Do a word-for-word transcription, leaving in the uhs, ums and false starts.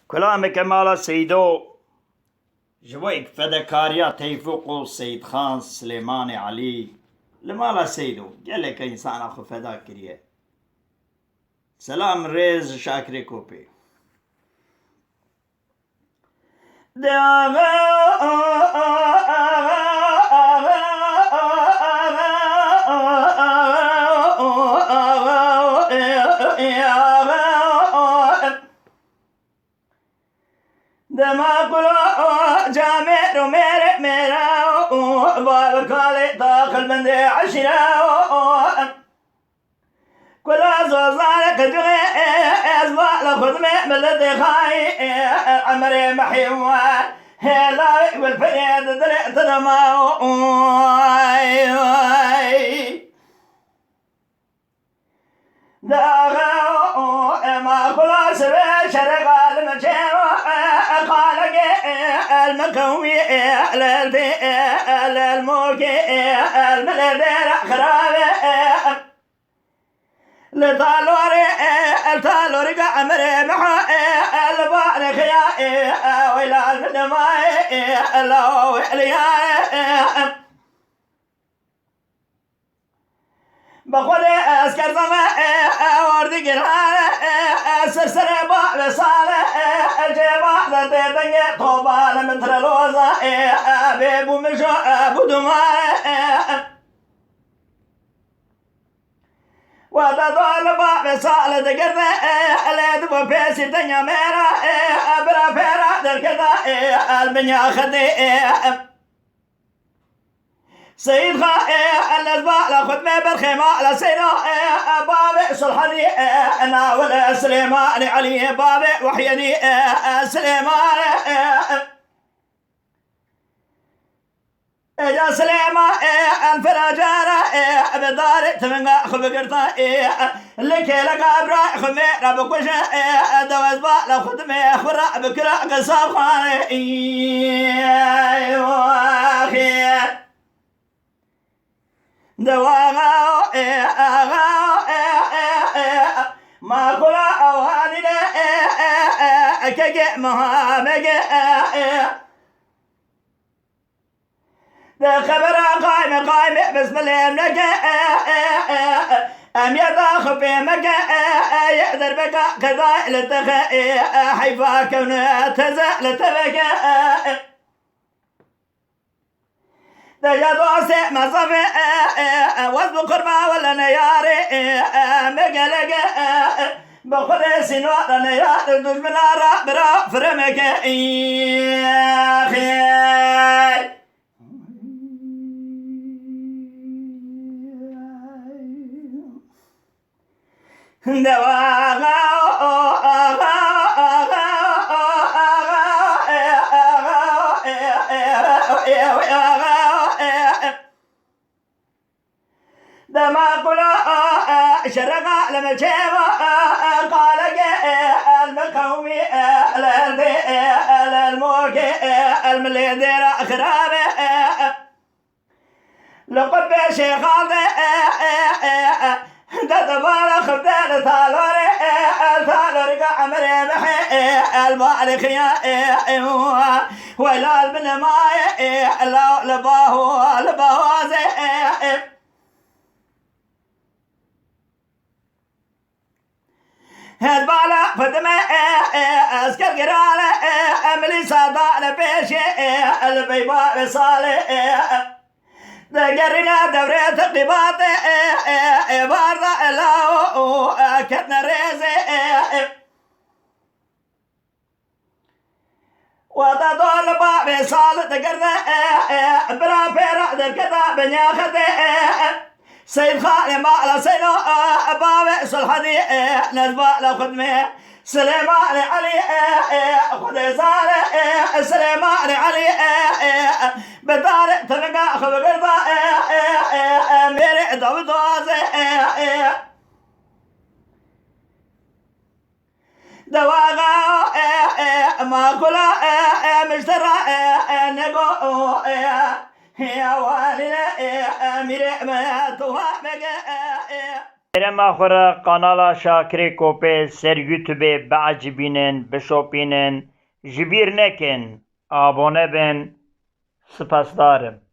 Kulameke mala Seydo ji bo yek fedekariya Tevfîq û Seyîdxan Silêmanê Elî li mala Seydo geleke însana xwe feda kiriye. Selam rêz ji Şakirê Kopê. Dema kula camêr û mêrê mêra û bav kalê daxil bindê eşîra. Kula zozanê qicixê ez va li xuzmê miletê xayî, emirê mehî wa hêla wê gulpirê di dilê tinema. Daxa ema xula sibê şerê xalim çêro, xalekê el miqewmî el dê el mokê el milê dêra xirabe. Li talorê, li talorî ga emirê miha, li barê xiya, weyla li dimayê, la wê li yarê. Bi xwedê ez kerzame, ordigir hare, ser serê bavê sale, cêba de tê dengê toba li min tire loza, bê bû mijo, bû dumare. Wata dor li bavê sal digirde, lê dibo pêsî dinya mêra, bira pêra derketa, el binya xedê. Seyîd Xa, el ez bala xwe me berxê mala Seyda, bavê Sulhedî, nawil Silêmanê Elî, bavê Wehyedî, Silêmanê. Ê ya Silêma, ê, em firacara, ê, bi darê tivinga xwe bigirta, ê, li kêleka bira xwe me re bikuje, ê, dewez bala xwe dime xwe re bikira qisa xwe, ê, axê. Dewa, ê, axa, ê, ê, ê, ma xwe re ewanîne, ê, ê, ê, ê, keke mihamege, ê, ê. De xebera qayme qayme bismillah neke, e, e, e, e. Em ya da xupê meke, e, e, ye derbeka qeda li texe, e, e, heyfa kewne teze li teveke, e, e. De ya dostê mezafe, e, e, e, wez bi qurba wele neyare, e, e, me gelege, e, e. Bi Xwedê sînora neyare, dujmina ra bira firemeke, e, xêr. Dema kula şerega li min çêva qalege, el min qewmî, el erdê, el mokê, el milê dêra xirabe. Li qutbê şêxan de, e, e, e, e, de dibara xifte li talorê, e, e, talorî ga emirê mihê, e, el barixiya, e, e, welal bin maye, e, law li baho, li bawaze, e, e. Hezbala xudime, e, e, esker girale, e, e, milîsa dane pêşê, e, e, li beyba ve sale, e, e, de gerîne devre teqîbate, e, e, e, barda elawo, e, ketne rêzê, e, e. Wata dor li bavê sal digirne, e, e, bira pêra derketa binya xetê, e, e. Seyd Xalê mala Seyno, e, e, bavê Sulhedî, e, nezba li xudmê Silêmanê Elî, e, e, Xwedê zane, e, Silêmanê Elî, e, e, bi darê tivinga xwe bigirda, e, e, e, e, mêrê Dawidazê, e, e. Dewaga, e, e, makula, e, e, miştera, e, e, nego, e, e, ya walile, e, e, mire, me, tuha, mege, e, e. Kerema xwe re kanala Şakirê Kopê ser YouTubeê biecibînin, bişopînin, ji bîr nekin, abone bin, spasdar im.